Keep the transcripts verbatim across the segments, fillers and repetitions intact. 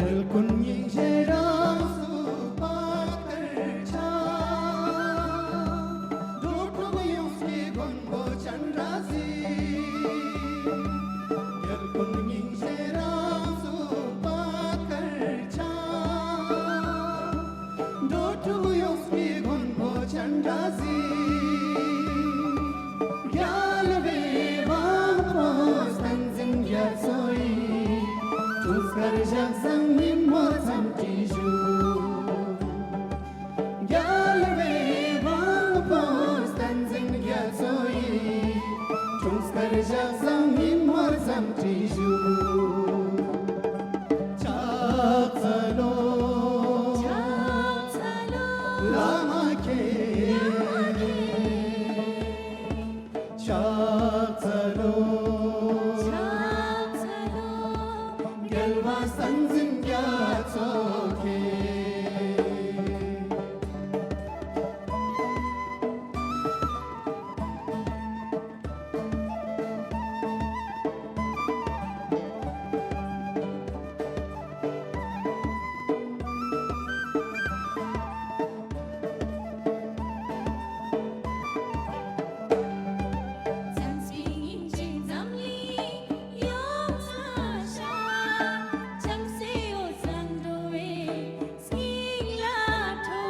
རྒྱལ་ཀུན་སྙིང་རྗེ་རང་སུ་བ་ཀར་ཆ། འགྲོ་དྲུག་ཡོངས་ཀྱི་མགོན་པོ་སྤྱན་རས་གཟིགས། རྒྱལ་ཀུན་སྙིང་རྗེ་རང་སུ་བ་ཀར་ཆ། འགྲོ་དྲུག་ཡོངས་ཀྱི་མགོན་པོ་སྤྱན་རས་གཟིགས། རྒྱལ་བའི་དབང་པོ་བསྟན་འཛིན་རྒྱ་མཚོ་ཡི། འཁྲུངས་སྐར་ཞག་བཟང་ཉིན་མོར་འཚམས་འདྲི་ཞུ། རྒྱལ་བའི་དབང་པོ་བསྟན་འཛིན་རྒྱ་མཚོ་ཡི། འཁྲུངས་སྐར་ཞག་བཟང་ཉིན་མོར་འཚམས་འདྲི་ཞུ། ཕྱག་འཚལ་ལོ། ཕྱག་འཚལ་ལོ། བླ་མ་མཁྱེན། ཕྱག་འཚལ་ལོ། ཕྱག་འཚལ་ལོ། རྒྱལ་བ་བསྟན་འཛིན་རྒྱ་མཚོ་མཁྱེན། སྙིང་ལ་ཁྲོ།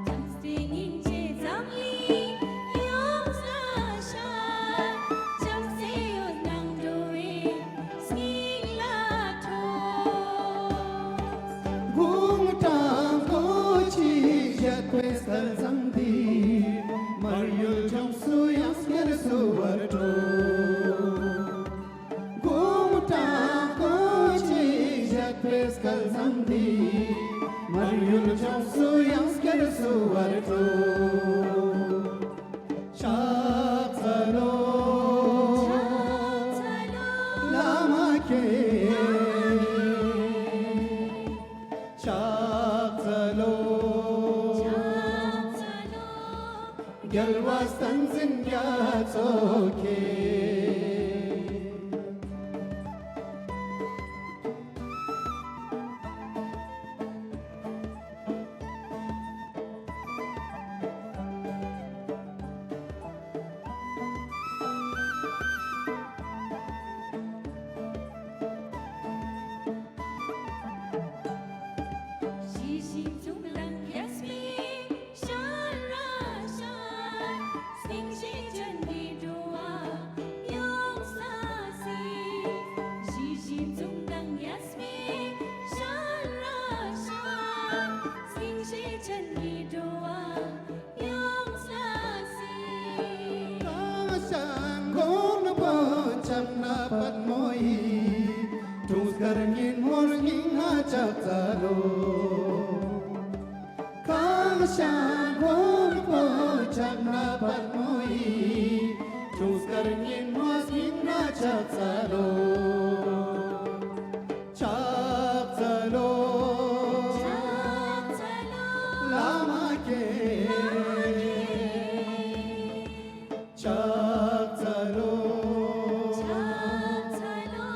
བྱམས་བརྩེ་སྙིང་རྗེ་འཛམ་གླིང་ཡོངས་ལ་ཤར། བྱམས་བརྩེ་འོད་སྣང་འགྲོ་བའི་སྙིང་ལ་ཁྲོ། དགུང་གྲངས་དགུ་བཅུ་བཞེས་པའི་སྐལ་བཟང་འདི། མར་ཡུལ་ལྗོངས་སུ་ཡང་བསྐྱར་གསོ་བར་འགྲོ། དགུང་གྲངས་དགུ་བཅུ་བཞེས་པའི་སྐལ་བཟང་འདི། མར་ཡུལ་ལྗོངས་སུ་ཡང་བསྐྱར་གསོ་བར་འགྲོ། ཕྱག་འཚལ་ལོ། ཕྱག་འཚལ་ལོ། བླ་མ་མཁྱེན། ཕྱག་འཚལ་ལོ། ཕྱག་འཚལ་ལོ། རྒྱལ་བ་བསྟན་འཛིན་རྒྱ་མཚོ་མཁྱེན། ཞི་ཞིང་གསུང་དང་རྒྱ་མཚོའི་ཤར་ར་ཤར། སྙིང་རྗེ་ཅན་གྱི་འགྲོ་བ་ཡོངས་ལ་གཟིགས། ཞི་ཞིང་གསུང་དང་རྒྱ་མཚོའི་ཤར་ར་ཤར། སྙིང་རྗེ་ཅན་གྱི་འགྲོ་བ་ཡོངས་ལ་གཟིགས། གང་ཞིག་མགོན་པོ་ཕྱག་ན་པདྨོ་ཡི། འཁྲུངས་སྐར་ཉིན་མོར་སྙིང་ལ་ཕྱག་འཚལ་ལོ། གང་ཞིག་མགོན་པོ་ཕྱག་ན་པདྨོ་ཡི། འཁྲུངས་སྐར་ཉིན་མོར་སྙིང་ལ་ཕྱག་འཚལ་ལོ། ཕྱག་འཚལ་ལོ། ཕྱག་འཚལ་ལོ། བླ་མ་མཁྱེན། ཕྱག་འཚལ་ལོ། ཕྱག་འཚལ་ལོ།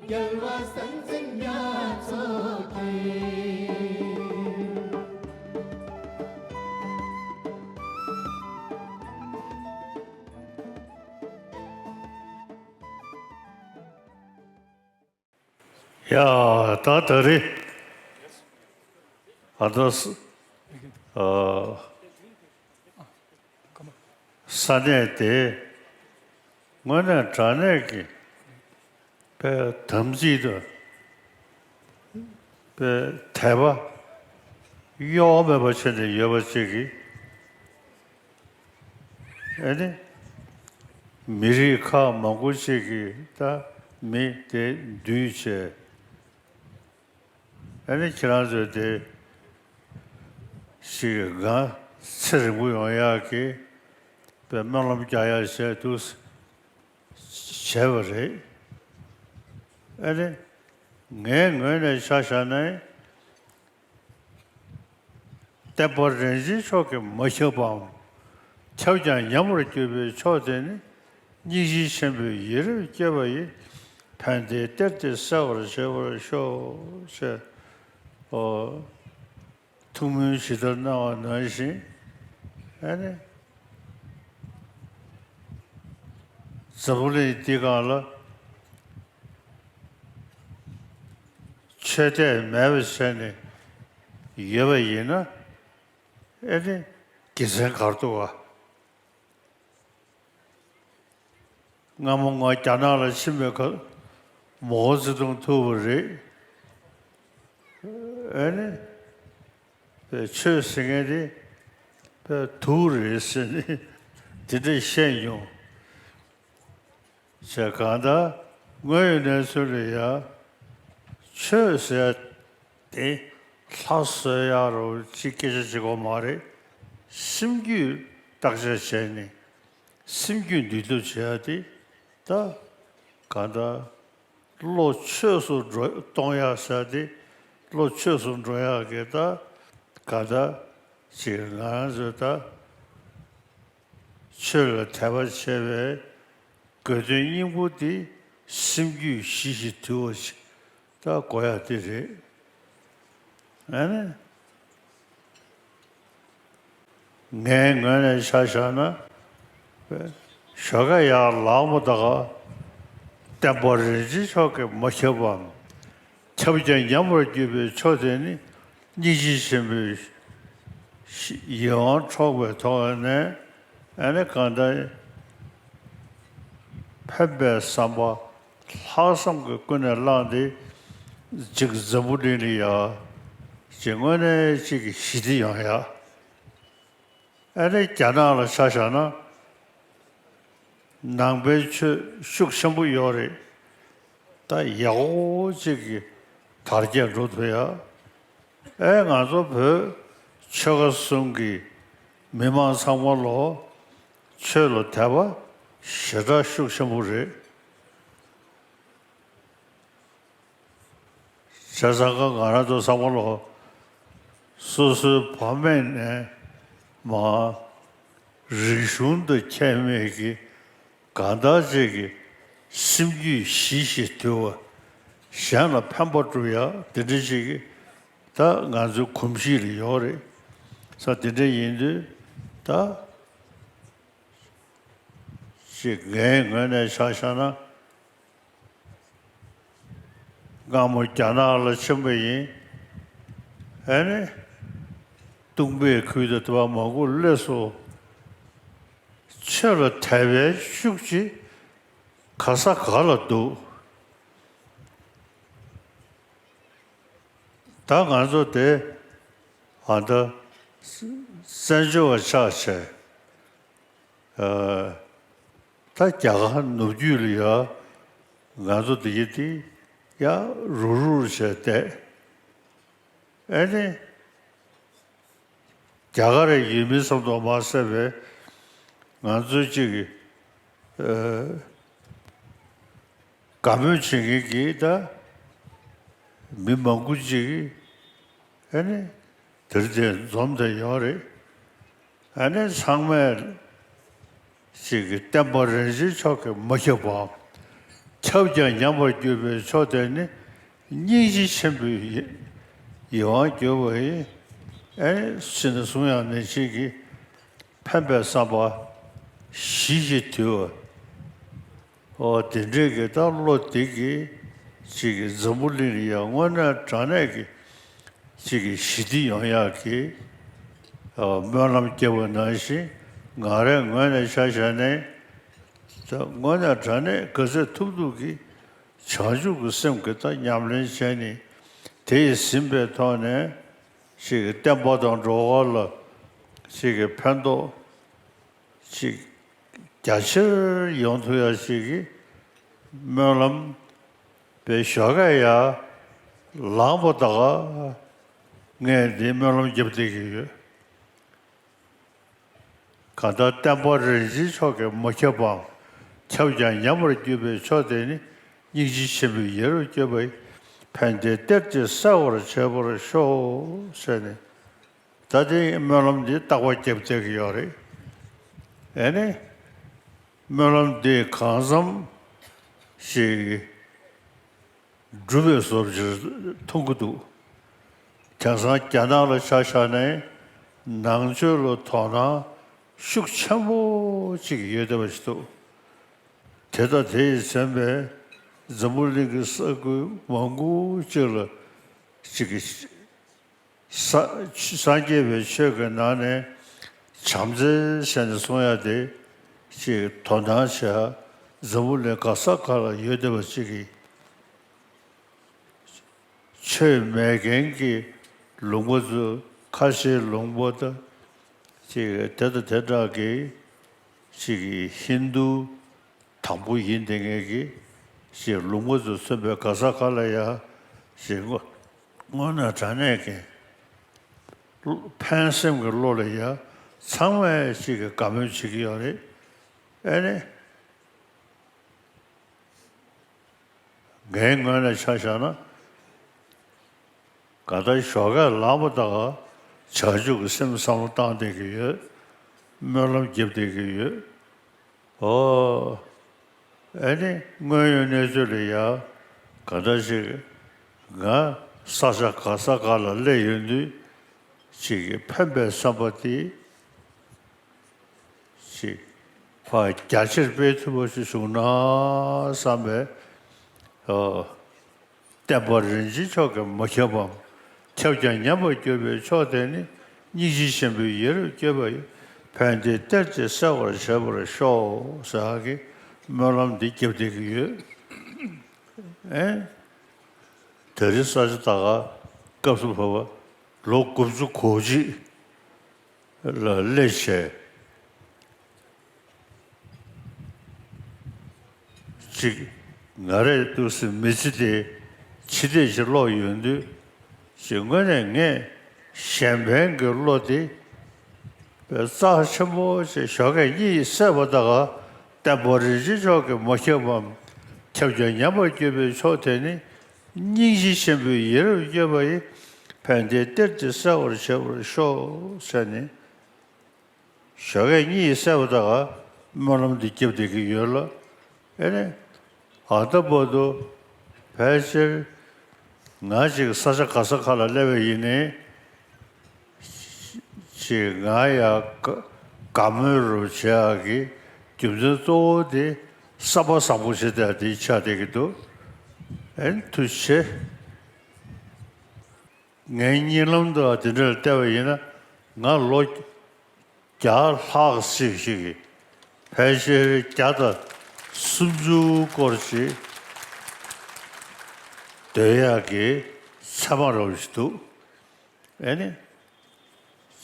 རྒྱལ་བ་བསྟན་འཛིན་རྒྱ་མཚོ་མཁྱེན། ཡ། ད་ད་རེས་ཨ་ད་ས་ཨ་ས་གནས་དེ་དངོས་གནས་དྲང་གནས་ཀྱི་དཔེ་དམ་ཚིག་དང་དཔེ་དད་པ་གཡོ་བ་མེད་པ་བྱས་ནས་ཡོད་པ་ཅིག་གིས། ཨ་ནི་མི་རིགས་ཁག་མང་པོ་ཅིག་གིས་ད་མི་དེ་འདུས་བྱས། ཨ་ནི་ཁྱེད་རང་ཚོས་དེ་ཞིག་གང་ཚེ་རིང་པོ་ཡོང་ཡག་གི་དཔེ་སྨོན་ལམ་རྒྱག་ཡག་བྱས་འདུག་བྱས་པ་རེད། ཨ་ནི། ངའི་ངོས་ནས་ཆ་བཞག་ན། བསྟན་པ་རིན་ཆེན་མཆོག་གིས་མ་ཁྱབ་པའམ། ཁྱབ་ཀྱང་ཉམས་པར་གྱུར་པའི་ཕྱོགས་དེ་ནི། སྙིང་རྗེ་ཆེན་པོས་ཡིད་རེ་སྐྱོ་བ་ཡི། ཕན་བདེའི་གཏེར་དེ་གསལ་བར་བྱེད་པར་ཤོག་ཅེས། ཨོ། ཐུགས་སྨོན་ཇི་ལྟར་གནང་བ་ནང་བཞིན། ཨ་ནི། འཛམ་བུ་གླིང་འདི་སྒང་ལ། ཆོས་དད་མེད་པ་བྱས་ནས་ཡོད་པ་ཡིན་ན། ཨེ་ནི། དགེ་མཚན་ག་རེ་འདུག་ག་སྔ་མོ་ང་རྒྱ་ནག་ལ་ཕྱིན་པའི་སྐབས། མའོ་ཙེ་ཏུང་ཐུག་པ་རེད། ཨེ་ནི། པའི་ཆོས་ཟེར་མཁན་དེ། པའི་དུག་རེད་ཟེར་ནས་དེ་འདྲས་བཤད་མྱོང་། བྱས་གང་ལྟར་དངོས་ཡོད་གནས་ཚུལ་ལ་ཡ། ཆོས་ཟེར་ཡ་དེ་ལྷ་གསོལ་ཡག་རོ་ཅིག་སྐད་ཆ་བྱེད་དགོས་མ་རེད། སེམས་རྒྱུད་བརྟག་དཔྱད་བྱས་ནས། སེམས་རྒྱུད་འདུལ་ཐབས་བྱེད་ཡ་དེ། ད་གང་ལྟར། བློ་ཆོས་སུ་འགྲོ་གཏོང་ཡག་ཟེར་དེ། བློ་ཆོས་སུ་འགྲོ་ཡག་གི་ད་ག་ད་ཅིག་ང་རང་ཚོས་ད་ཆོས་ལ་དད་པ་བྱས་པའི་དགོས་དོན་སྙིང་པོ་དེ། སེམས་རྒྱུད་ཞི་ཞིང་དུལ་བ་ཞིག་ད་དགོས་ཡག་དེ་རེད། ཨ་ནི། ངའི་ངོས་ནས་ཆ་བཞག་ན། ཞོགས་ཀ་ཡར་ལངས་པ་དང་། བསྟན་པ་རིན་ཆེན་མཆོག་གིས་མ་ཁྱབ་པའམ། ཁྱབ་ཀྱང་ཉམས་པར་གྱུར་པའི་ཕྱོགས་དེ་ནི། སྙིང་རྗེ་ཆེན་པོས་ཡིད་དབང་འཕྲོག་པའི་ཐོག་ནས། ཨ་ནི་གང་ལྟར། ཕན་པའི་བསམ་པ་ལྷག་བསམ་གྱིས་ཀུན་ནས་བསླངས་ཏེ། ཅིག་འཛམ་བུ་གླིང་ལ་ཡ། ཅིག་དངོས་གནས་ཅིག་གི་ཞི་བདེ་ཡོང་ཡ། ཨ་ནི་རྒྱ་ནག་ལ་ཆ་བཞག་ན། ནང་པའི་ཆོས་ཤུགས་ཆེན་པོ་ཡོད་རེད། ད་ཡག་པོ་ཅིག་གི་དར་རྒྱས་འགྲོ་ཐུབ་ཡ། ཨེ་ང་ཚོ་བོད་ཆོལ་ཁ་གསུམ་གྱི་མི་མང་ཚང་མ་ལོ། ཆོས་ལ་དད་པ་ཞེ་དྲག་ཤུགས་ཆེན་པོ་རེད། བྱས་ཙང་ཀ་ང་རང་ཚོ་ཚང་མ་ལོ། སོ་སོའི་བག་མེད་ནས་མ། རིག་གཞུང་དང་ཁྱད་མེད་ཀྱི། གང་ལྟར་ཅིག་གི་སེམས་རྒྱུད་ཞི་ཞིང་དུལ་བ། གཞན་ལ་ཕན་པ་སྒྲུབ་ཡག་དེ་འདྲ་ཞིག་གི་ད་ང་ཚོའི་གོམས་གཤིས་ལ་ཡོད་རེད། ས་དེ་འདྲ་ཡིན་དུས་ད་ཅིག་ངའི་ངོས་ནས་ཆ་བཞག་ན། སྔ་མོ་རྒྱ་ནག་ལ་ཕྱིན་པ་ཡིན། ཨ་ནི། སྟོང་པའི་ཁུལ་དུ་དུ་བ་མང་པོ་སླེབས་སོང་། ཆོས་ལ་དད་པའི་ཤུགས་ཀྱིས་ག་ས་ག་ལ་འདུག་ད་ང་ཚོ་དེ་ཨ་ད་བཙན་བྱོལ་བ་ཆགས་བྱས། ཨ། ད་རྒྱ་གར་ནུབ་རྒྱུད་ལ་ཡ་ང་ཚོ་འདི་གི་དེ་ཡ་རུག་རུག་བྱས་བསྡད། ཨེ་ནི། རྒྱ་གར་ཡུལ་མི་ཙམ་དུ་མ་ཟད་པའི་ང་ཚོའི་གཅིག་གི། ཨ། དགའ་མོས་བྱེད་མཁན་གྱི་ད་མི་མང་པོ་ཅིག་ཨ་ནི་དེར་དེར་འཛོམས་བསྡད་ཡོད་རེད། ཨ་ནི་ཚང་མས་ཅིག་གི་བསྟན་པ་རིན་ཆེན་མཆོག་གིས་མ་ཁྱབ་པའམ། ཁྱབ་ཀྱང་ཉམས་པར་གྱུར་པའི་ཕྱོགས་དེར་ནི། སྙིང་རྗེ་ཆེན་པོས་ཡིད་དབང་བསྒྱུར་བ་ཡི། ཨེ་ཕྱི་ནས་གསུང་ཡང་མི་བྱེད་ཀྱི། ཕན་པའི་བསམ་པ་ཞི་ཞིང་དུལ་བ། ཨོ་དེ་འདྲས་ཀྱི་ད་བློ་དེ་གིས་ཅིག་གི་འཛམ་བུ་གླིང་ལ་ཡང་དངོས་གནས་དྲང་གནས་ཀྱི་ཅིག་གི་ཞི་བདེ་ཡོང་ཡག་གི། ཨོ་སྨོན་ལམ་བརྒྱབ་པ་ནང་བཞིན་ང་རའི་ངོས་ནས་ཆ་བཞག་ནས་ད་དངོས་གནས་དྲང་གནས་ག་ཚོད་ཐུབ་ཐུབ་ཀྱིས་བྱང་ཆུབ་ཀྱི་སེམས་ཀྱི་ད་ཉམས་ལེན་བྱས་ནས་དེ་ཡིས་ཟིན་པའི་ཐོག་ནས་ཅིག་གི་བསྟན་པ་དང་འགྲོ་བ་ལ་ཅིག་གི་ཕན་ཐོགས། ཅིག་རྒྱ་ཆེར་ཡོང་ཐུབ་ཡ་ཞིག་གི་སྨོན་ལམ་པའི་ཞོགས་ཀས་ཡར་ལངས་པ་དང་ངས་འདི་སྨོན་ལམ་རྒྱབ་བསྡད་ཀྱི་ཡོད། གང་ལྟར་བསྟན་པ་རིན་ཆེན་མཆོག་གིས་མ་ཁྱབ་པའམ། ཁྱབ་ཀྱང་ཉམས་པར་གྱུར་པའི་ཕྱོགས་དེ་ནི། སྙིང་རྗེ་ཆེན་པོའི་ཡིད་རབ་བསྐྱོད་པ་ཡིས། ཕན་བདེའི་གཏེར་དེ་གསལ་བར་བྱེད་པར་ཤོག་ཟེར་ནས། ད་དེ་སྨོན་ལམ་འདི་རྟག་པར་རྒྱབ་བསྡད་ཀྱི་ཡོད་རེད། ཨེ་ནི། སྨོན་ལམ་འདི་གང་འཚམ་ཞིག་འགྲུབ་པའི་བཟོ་འདྲ་མཐོང་གི་འདུག་དེང་སང་རྒྱ་ནག་ལ་ཆ་བཞག་ནས་ནང་ཆོས་ལ་དོ་སྣང་ཤུགས་ཆེན་པོ་ཅིག་ཡོད་བསྡད་པ་ཞིག་འདུག་དེ་དང་དེ་ཡིས་མཚོན་པའི་འཛམ་བུ་གླིང་གི་ས་ཁུལ་མང་པོ་ཅིག་ལ་ཅིག་གི་ས་སངས་རྒྱས་པའི་ཆོས་ཀྱི་ནང་ནས་བྱམས་བརྩེ་ཟེར་ནས་གསུང་ཡ་དེ་ཅིག་དོ་སྣང་བྱེད་ཡ་འཛམ་བུ་གླིང་ག་ས་ག་ལ་ཡོད་བསྡད་པ་ཅིག་གིས། ཆོས་མེད་མཁན་གྱི་ལུང་པ་ཚོ་ཁ་ཆེའི་ལུང་པ་དང་ཅིག་དེ་དང་དེ་འདྲ་གི་ཅིག་ཧིན་དུ་དང་པོ་ཡིན་བསྡད་མཁན་གྱི་ཅིག་ལུང་པ་ཚོ་མཚོན་པའི་ག་ས་ག་ལ་ཡ་ཅིག་དངོས་དངོས་གནས་དྲང་གནས་ཀྱི་ཕན་སེམས་ཀྱི་བློ་ལ་ཡ་ཚང་མས་ཅིག་གི་དགའ་མོས་བྱེད་ཀྱི་ཡོད་རེད། ཨེ་ནི། ངའི་ངོས་ནས་ཆ་བཞག་ན། ག་ད་ཞོགས་ཀས་ལངས་པ་དང་བྱང་ཆུབ་ཀྱི་སེམས་བསམ་བློ་བཏང་བསྡད་ཀྱི་ཡོད། སྨོན་ལམ་རྒྱབ་བསྡད་ཀྱི་ཡོད། ཨོ། ཨེ་ནི་དངོས་ཡོད་གནས་ཚུལ་ལ་ཡ། ག་ད་ཞིག་ང་ས་ཆ་ག་ས་ག་ལ་སླེབས་ཡོང་དུས་ཅིག་གི་ཕན་པའི་བསམ་པ་དེ། ཅིག་ཕར་རྒྱ་ཆེར་སྤེལ་ཐུབ་པ་ཞིག་བྱུང་ན་བསམ་པའི། ཨོ། བསྟན་པ་རིན་ཆེན་མཆོག་གིས་མ་ཁྱབ་པའམ། ཁྱབ་ཀྱང་ཉམས་པར་གྱུར་པའི་མཆོག་དེ་ནི། སྙིང་རྗེ་ཆེན་པོའི་ཡིད་རབ་བསྐྱོད་པ་ཡིས། ཕན་བདེའི་གཏེར་དེ་གསལ་བར་བྱེད་པར་ཤོག་ཟེར་གྱི་སྨོན་ལམ་འདི་རྒྱབ་བསྡད་ཀྱི་ཡོད། ཨེ། དེ་རིང་ས་ཆ་ད་ག་སྐབས་སུ་བབ་པ་ལོ་དགུ་བཅུ་གོ་གཅིག་ལ་སླེབས་བྱས། ཅིག་ང་རས་འདུག་སེ་མི་ཚེ་དེ་ཕྱི་བལྟས་ཤིག་ཀློག་ཡོང་དུས། ཅིག་དངོས་གནས་ངས་གཞན་ཕན་གྱི་བློ་དེ་རྩ་ཆེན་པོ་ཞིག་ཞོགས་ཀས་གཉིད་སད་པ་དང་བསྟན་པ་རིན་ཆེན་མཆོག་གིས་མ་ཁྱབ་པའམ། ཁྱབ་ཀྱང་ཉམས་པར་གྱུར་པའི་མཆོག་དེ་ནི། སྙིང་རྗེ་ཆེན་པོའི་ཡིད་རབ་བསྐྱོད་པ་ཡིས། ཕན་བདེའི་གཏེར་དེ་གསལ་བར་བྱེད་པར་ཤོག་ཟེར་ནས། ཞོགས་ཀས་གཉིད་སད་པ་དང་སྨོན་ལམ་འདི་རྒྱབ་བསྡད་ཀྱི་ཡོད་ལ། ཨེ་ནས། ད་ལྟ་བར་དུ་ཕལ་ཆེར་ང་ཅིག་ས་ཆ་ག་ས་ག་ལ་སླེབས་པ་ཡིན་ནའི། ཅིག་ང་ཡ་དགའ་དགའ་མོས་རུ་བྱེད་ཡག་གི་རྒྱུ་མཚན་གཙོ་བོ་དེ་བསམ་པ་བཟང་པོ་བྱེད་ཡག་དེ་ཆགས་བསྡད་ཀྱི་འདུག་ཨེ་ཐུགས་རྗེ་ཆེ། ངའི་གཉིད་ལམ་དུ་དེ་འདྲ་ལ་བལྟས་པ་ཡིན་ན། ང་ལོ་བརྒྱ་ལྷག་ཅིག་ཞིག་གིས་ཕལ་ཆེར་བརྒྱ་དང་སུམ་ཅུ་སྐོར་ཞིག་སྡོད་ཡག་གི་ཚད་མ་རོབ་ཞིག་འདུག་ཨེ་ནི།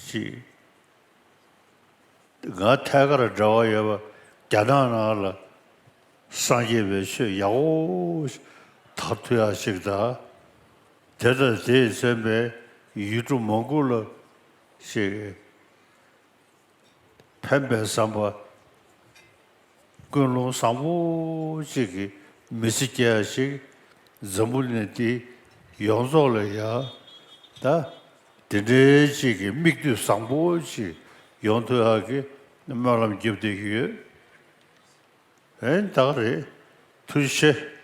ཅིག་ང་ཐད་ཀར་འབྲེལ་བ་ཡོད་པ་རྒྱ་ནག་ནང་ལ་སངས་རྒྱས་པའི་ཆོས་ཡག་པོ་དར་ཐུབ་ཡག་ཅིག་དང་། དེ་དང་དེས་མཚོན་པའི་ཡུལ་གྲུ་མང་པོ་ལ་ཅིག་ཕན་པའི་བསམ་པ། ཀུན་སློང་བཟང་པོ་ཅིག་གི་མི་ཚེ་སྐྱེལ་ཡག་ཅིག་འཛམ་བུ་གླིང་འདི་ཡོངས་རྫོགས་ལ་ཡ། ད་དེ་འདྲའི་ཅིག་གི་མིག་ལྟོས་བཟང་པོ་ཅིག་ཡོང་ཐུབ་ཡག་གི་སྨོན་ལམ་རྒྱབ་བསྡད་ཀྱི་ཡོད། ཨེ་ད་ག་རེད། ཐུགས་རྗེ་ཆེ།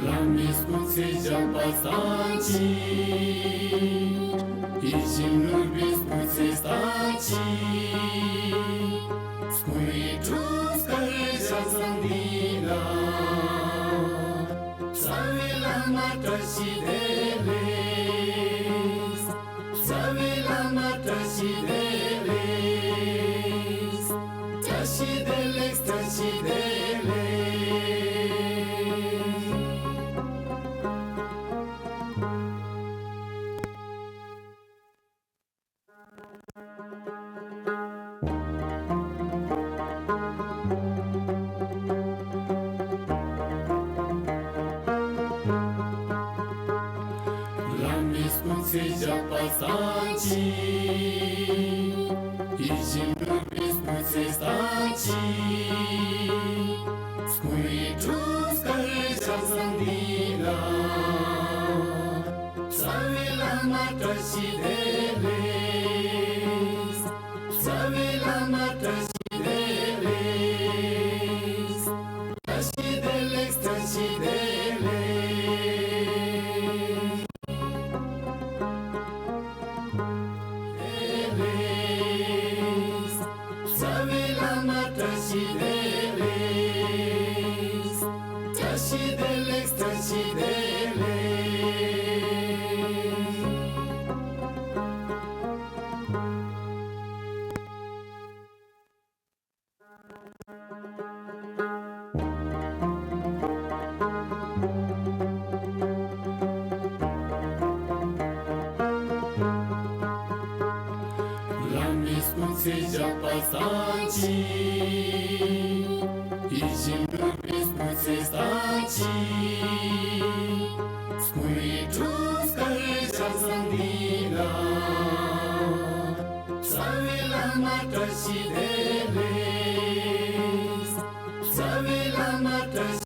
རང་མིས་སྐུ་ཚེ་ཞབས་པད་བརྟན་ཅིང་། ཡིད་བཞིན་ནོར་བུའི་སྐུ་ཚེ་བརྟན་ཅིང་། སྐུ་ཡི་ཐུགས་ཀར་ཞལ་བཟང་འདི་ལ། རྩ་བའི་བླ་མ་བཀྲ་ཤིས་བདེ་ལེགས། རྩ་བའི་བླ་མ་བཀྲ་ཤིས་བདེ་ལེགས། བཀྲ་ཤིས་བདེ་ལེགས། བཀྲ་ཤིས་བདེ་ལེགས། ཚེ་ཞགས་པ་བསམ་ཅིང་། ཡིད་བཞིན་འགྲུབ་པའི་སྐུ་ཚེ་བསམ་ཅིང་། སྐུ་ཡི་ཐུགས་ཀར་ཞལ་བཟང་འདི་ལ། རྩ་བའི་བླ་མ་བཀྲ་ཤིས་བདེ་ལེགས། རྩ་བའི་བླ་མ་བཀྲ་ཤིས་བདེ་ལེགས། བཀྲ་ཤིས་བདེ་ལེགས། བཀྲ་ཤིས་བདེ་ལེགས། བདེ་ལེགས། རྩ་བའི་བླ་མ་བཀྲ་ཤིས་བདེ་ལེགས། བཀྲ་ཤིས་བདེ་ལེགས། བཀྲ་ཤིས་བདེ་ལེགས། བླ་མའི་སྐུ་ཚེ་ཞབས་པད་བརྟན་ཅིང་། ཡིད་བཞིན་འགྲུབ་པའི་སྐུ་ཚེ་བརྟན་ཅིང་། སྐུ་ཡི་ཐུགས་ཀར་ཞལ་བཟང་འདི་ལ། རྩ་བའི་བླ་མ་བཀྲ་ཤིས་བདེ་ལེགས། རྩ་བའི་བླ་མ་བཀྲ་